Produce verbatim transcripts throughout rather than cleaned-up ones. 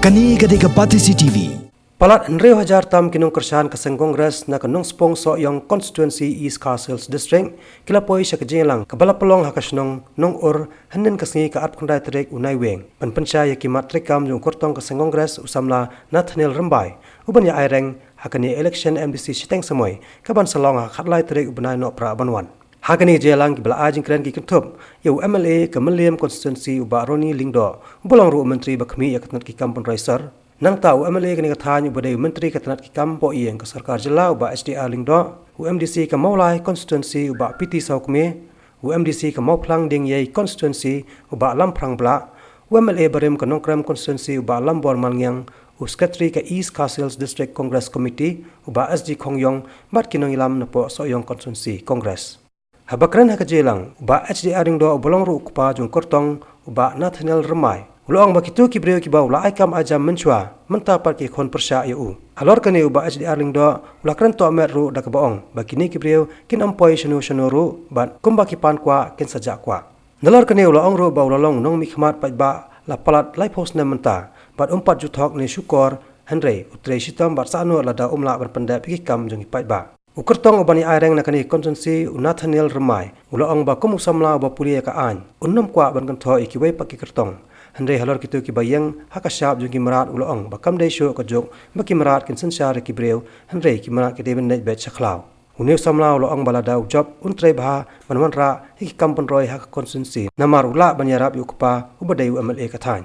Kane ka dei ka Batesi T V. Palat hynriew hajar tam ki nongkyrshan ka seng Congress na ka Nongspung Sohiong Constituency, East Khasi Hills District, ki la poi sha ka jingïalang kaba la pynlong ha ka shnong Nongur hynnin ka sngi, ka arphew khyndai tarik u Naiwieng, ban pynshai ïa ki mat treikam jong u kyrtong ka seng Congress, u samla Nathaniel Rymbai, u ban ïa aireng ha kane election M D C shiteng samoi, kaban sa long ha ka khatlai tarik u bnai Nohprah ban wan. Ha kane ka jingïalang, kiba la ai jingkren ki kynthup ïa u M L A ka Mylliem Constituency, u Bah Ronnie Lyngdoh, uba long ruh u Myntri ba khmih ïa ka tnat ki kam pynroi sor. Nangta u M L A kane ka thaiñ uba dei u Myntri ka tnat ki kam poh ïing ka sorkar jylla, u Bah H D R Lyngdoh, u M D C ka Mawlai Constituency, u Bah P T Sawkmie, u M D C ka Mawphlang Diengiei Constituency, u Bah Lamphrang Blah, u M L A barim ka Nongkrem Constituency, u Bah Lambor Malngiang, u Secretary ka East Khasi Hills District Congress Committee, u Bah S G Khongyong, bad ki nongïalam napoh Sohiong Constituency Congress. Haba kren ha ka jingïalang, u Bah H D R Lyngdoh, uba long ruh u kpa jong u kyrtong, u Bah Nathaniel Rymbai, u la ong ba kito ki briew kiba u la ai kam ai jam mynshuwa, mynta pat ki khun pyrshah ïa u. Halor kane, u Bah H D R Lyngdoh u la kren tohmet ruh da kaba ong ba kine ki briew kin ym poi shano shano ruh, bad kumba ki pan kwah kin sa jah kwah. Nalor kane u la ong ruh ba u la long nongmihkhmat paidbah la palat laiphew snem mynta, bad um pat ju thok ne shukor, hynrei u trei shitom bad sahnud lada um lah ban pyndep ïa ki kam jong ki paidbah. U kyrtong uban ïa aireng na kane ka constituency, u Nathaniel Rymbai, u la ong ba kum u samla uba pule ïa ka aiñ, un ym kwah ban kynthoh ïa kiwei pat ki kyrtong. Hynrei halor kito kiba ïeng ha ka shap jong ki mrad, u la ong ba kam dei shuh ka juk ba ki mrad kin synshar ïa ki briew, hynrei ki mrad ki dei ban leit beit sha khlaw. Une u samla u la ong ba lada u jop, un trei bha ban wanrah ïa ki kam pynroi ha ka constituency, namar u lah ban ïarap ïa u kpa uba dei u M L A ka thaiñ.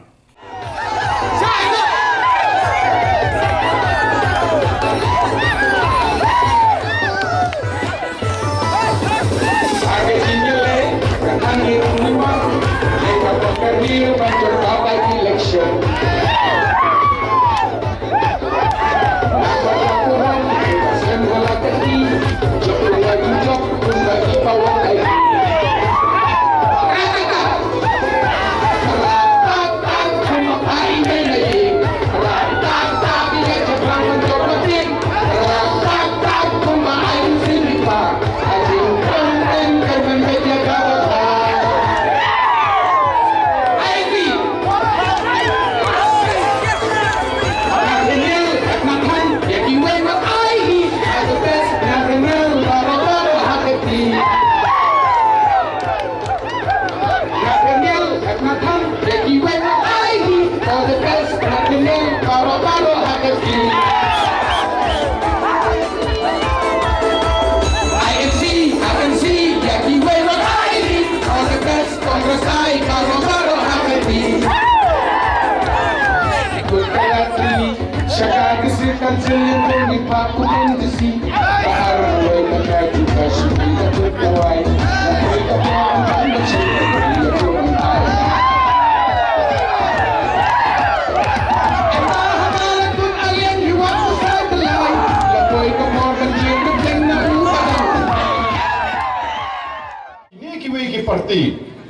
Kine kiwei ki party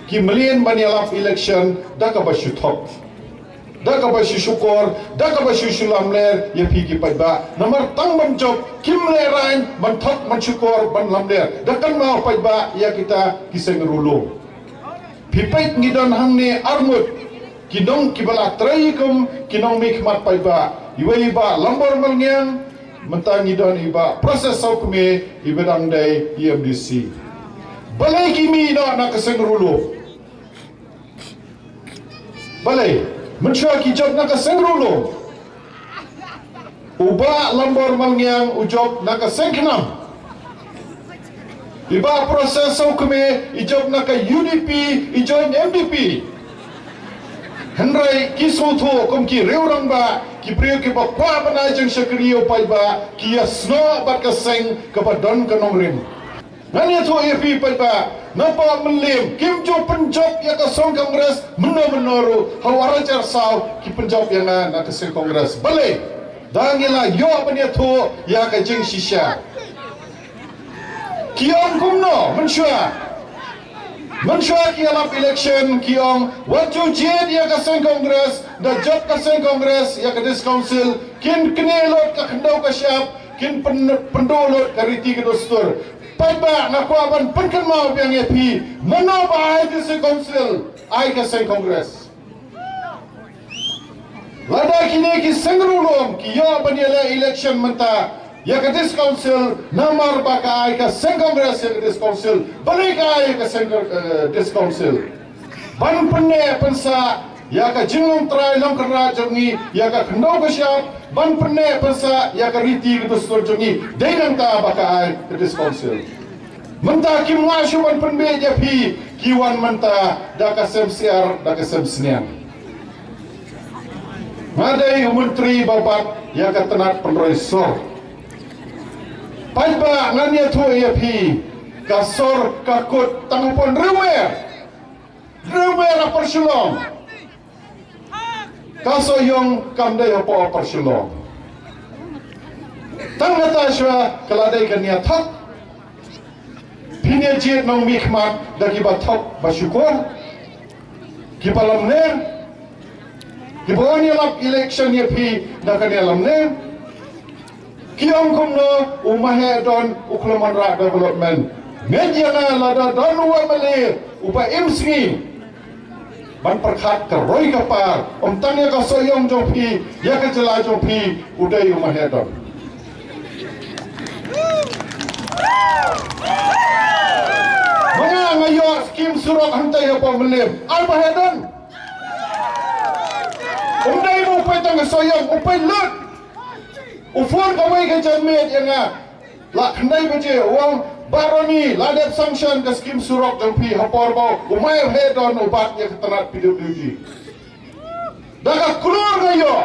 ki mlien ban ïalap election da kaba shu thok, da kaba shu shukor, da kaba shu shu lamler ïa phi ki paidbah. Namar tang ban jop kim lehraiñ ban thok ban shukor ban lamler. Da kynmaw paidbah ïa kita ki seng ru lum. Phi peit ngi don hangne arngut ki nong kiba la trei kum ki nongmihkhmat paidbah. Iwei i Bah Lambor Malngiang, mynta ngi don i Bah Proses Sawkmie iba dang dei i M D C. Balei ki mih noh na ka seng ru lum? Balei? Mynshuwa ki jop na ka seng ru lum. U Bah Lambor Malngiang u jop na ka seng khnam. I Bah Proses Sawkmie i jop na ka U D P, i join M D P. Hynrei ki sngewthuh kum ki riew rangbah, ki briew kiba kwah ban ai jingshakri ïa u paidbah, ki ïasnoh bad ka seng kaba don ka nongrim. Ngan ïathuh ïa phi paidbah, napoh Mylliem kim ju pynjop ïa ka seng Congress mynno mynno ruh. Ha u ar hajar saw ki pynjop ïa nga na ka seng Congress. Balei? Da ngi la ïoh ban ïathuh ïa ka jingshisha. Ki ong kumno mynshuwa? Mynshuwa ki ïalap election ki ong, wat ju jied ïa ka seng Congress, da jop ka seng Congress ïa ka District Council, kin knieh lut ka khyndew ka shyiap, kin pyn-, pynduh lut ka riti ka dustur. Paidbah, nga kwah ban pynkynmaw biang ïa phi, mano ba ai District Council, ai ka seng Congress. Lada Kine ki seng riewlum ki ïoh ban ïaleh election mynta ïa ka District Council namar ba ka ai ka seng Congress ïa ka District Council, balei ka ai ïa ka seng, eh, District Council? Ban pynneh pynsah ïa ka jinglong trai long kynrad jong ngi, ïa ka khyndew ka shyiap, ban pynneh pynsah ïa ka riti ka dustur jong ngi. Dei nangta ba ka ai ka District Council. Mynta kim lah shuh ban pynbeit ïa phi, ki wan mynta da ka sem syiar, da ka sem sniang. Nga dei u myntri ba bat ïa ka tnat pynroi sor. Paidbah, ngan ïathuh ïa phi, ka sor ka kut tang hapdeng riewmer. Riewmer Upper Shillong. Ka Sohiong kam dei hapoh Upper Shillong. Tang kata shuwa ka la dei ka nia thok. Phin ïa jied nongmihkhmat da kiba thok ba shukor, kiba lamler, kiba wan ïalap election ïa phi da ka nia lamler. Ki ong kumno, u Maheh Don u khlem wanrah development. Ngeit ïa nga, lada don u M L A uba im sngi ban pyrkhat ka roi ka par, ym tang ïa ka Sohiong jong phi, ïa ka jylla jong phi, u dei u Maheh Don. Ma nga, nga ïoh skim surok hangtai hapoh Mylliem, ai Maheh Don. Um dei ba u peit tang ka Sohiong, u peit lut. U phone kawei ka janmiet ïa nga. La khyndai baje, u ong, Bah Ronnie, la dep sanction ka skim surok jong phi, ha por ba u Maheh Don u bat ïa ka tnat P W D. Da ka klur nga ïoh.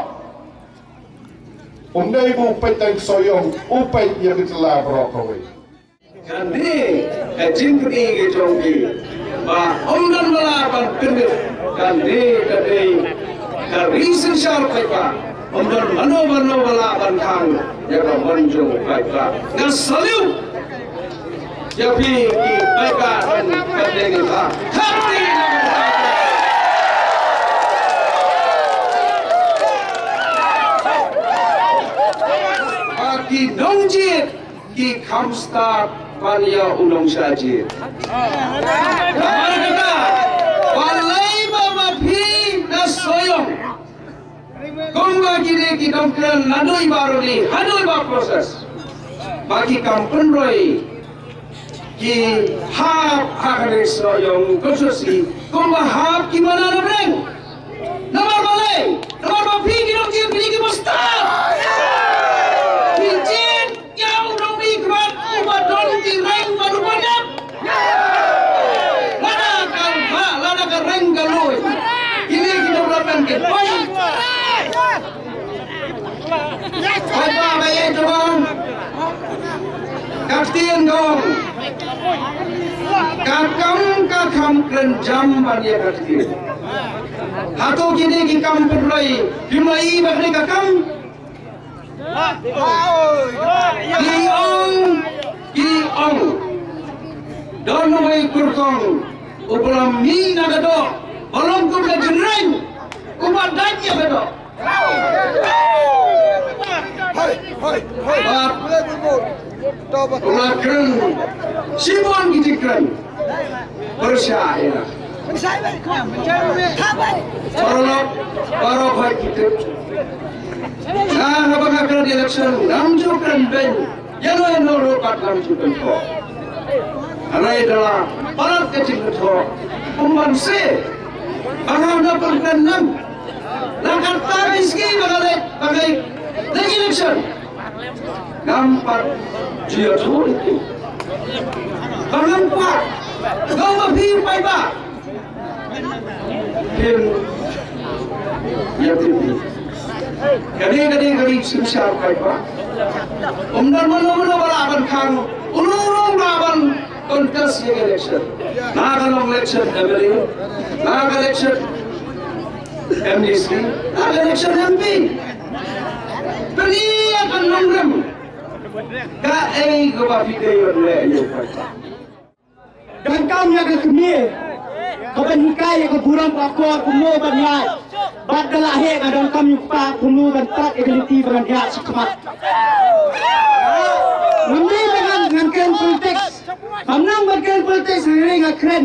Um dei ba u peit tang ka Sohiong, u peit ïa ka jylla baroh kawei. Kane ka jingkyrmen ka jong ki ba ym don ba lah ban kyndit, kane ka dei ka ri synshar paidbah. Ym don mano mano ba lah ban khang ïa ka mon jong paidbah. Nga salute ïa phi ki paidbah, don ka dei ka khapti na ka, ba ki nongjied ki kham stad ban ïa u nongshah jied. Namar kata, balei ba ma phi na Sohiong, kumba kine ki dang kren naduh i Bah Ronnie haduh i Bah Process, ba ki kam pynroi, ki hap ha kane Sohiong constituency kumba hap ki mana na pdeng. Namar balei? Namar ba phi ki nongjied phi ki ba stad. Phi jied ïa u nongmihkhmat uba don ki reng bad uba dap. Lada ka reng, lada ka reng ka lui, kine ki development kin poi. Paidbah ba ïeit jong nga, ka ktien ka ong, ka kam ka kham kren jam ban ïa ka ktien. Hato kine ki kam pynroi phim la i ba kane ka kam? Ki ong, ki ong, don uwei u kyrtong uba la mih na ka doh, ba long kum ka jynreng, uba dait ïa ka doh. Bad u la kren shibun ki jingkren pyrshah ïa nga. Paralok, paralok, hoi ki tip. Nga haba nga kren election ngam ju kren beiñ. Ïano ïano ruh pat ngam ju kynthoh. Hynrei da la palat ka jingkynthoh, kum ban seh ba nga na pyrkhat lang. La katta ka sngi ba nga leit, ba nga leit election, ngam pat ju ïathuh ïa ki. Ba ngam kwah, ngam ma phi paidbah. Phin ïa phi. Kane, kane ka ri synshar paidbah. Ym don mano mano ba lah ban khang, uno uno lah ban contest ïa ka election. Na ka long election M L A, na ka election M D C, na ka election M P. Pynïaid ban nongrim. Kaei kaba phi dei ban leh ïa u paidbah. Donkam ïa ka kmie kaban hikai ïa ka burom ka akor kumno ban ïaid. Bad da la heh nga donkam ïa u kpa kumno ban tad ïa ka lynti ba ngan ïaid shakhmat. Ngam dei ba ngan, ngan kren politics. Ngam nang ban kren politics, hynrei nga kren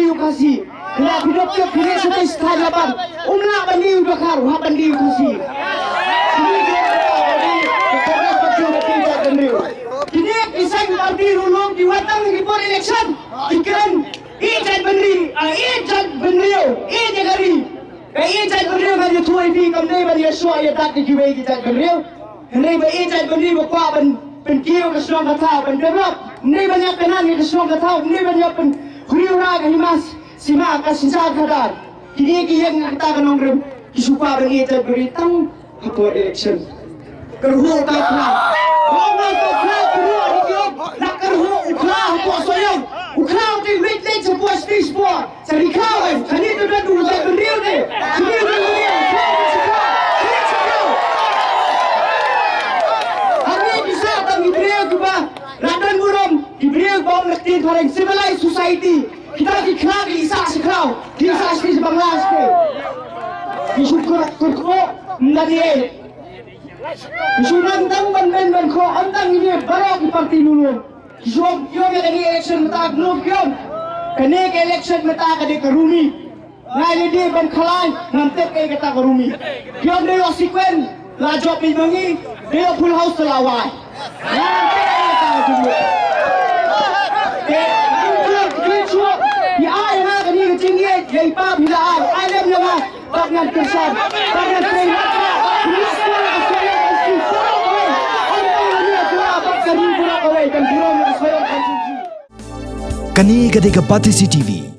mih u Khasi. Kane phi dep tip phi ne shatei shatei laban. Um lah ban mih u Dkhar, hap ban mih u Khasi. Kine ki ong kata ka dei ka kyrdan party ka dei jaitbynriew. Kine ki seng party ruh long ki wan tang ki por election. Ki kren ïeit jaitbynriew, ah, ïeit jaitbynriew, ïeit ïa ka ri. Ka ïeit jaitbynriew ngan ïathuh ïa phi kam dei ban ïashoh ïadat ïa kiwei ki jaitbynriew. Hynrei ba ïeit jaitbynriew ba kwah ban pynkiew ka shnong ka thaw, ban develop. Ym dei ban ïa kynnan ïa ka shnong ka thaw, ym dei ban ïa pynhriewra ka hima sima ka synshar khadar. Kine ki ïeng ha kata ka nongrim ki shu kwah ban ïeit jaitbynriew tang ha por election. Kyrhuh uta u khla. Ong uta u khla, kyrhuh ïa ki ong. La kyrhuh u khla hapoh Sohiong. U khla u te weit leit shapoh stage four. Sa ri khla wei. Kane te don u jaitbynriew te. Kane u jaitbynriew. Kane pisa tang ki briew kiba la don burom, ki briew ba ong na ktien phareng civilized society. Kita ki khla ki sah sha khlaw, ki sah sha Bangla sha. Ki shu kyrkhu ym da dei. Ki shu nang tang ban men ban kho, ym tang ine baroh ki party lulu. Ki shu ong ïa kane election mynta ka dei ka rumi. Kane ka election mynta ka dei ka rumi. Ngai lade ban khalai, ngam tip kaei kata ka rumi. Ki ong dei ïoh sequence, la jop ïa ma ngi, dei ïoh full house la wai. Ngam tip kaei kata ka rumi. Te, ngam tip kaei shuh, ki ai nga kane ka jingïeit, ïa i pap hi la ai, ai lem ïa nga, bad ngan kyrshan, bad ngan trei. Kane ka dei ka Batesi T V.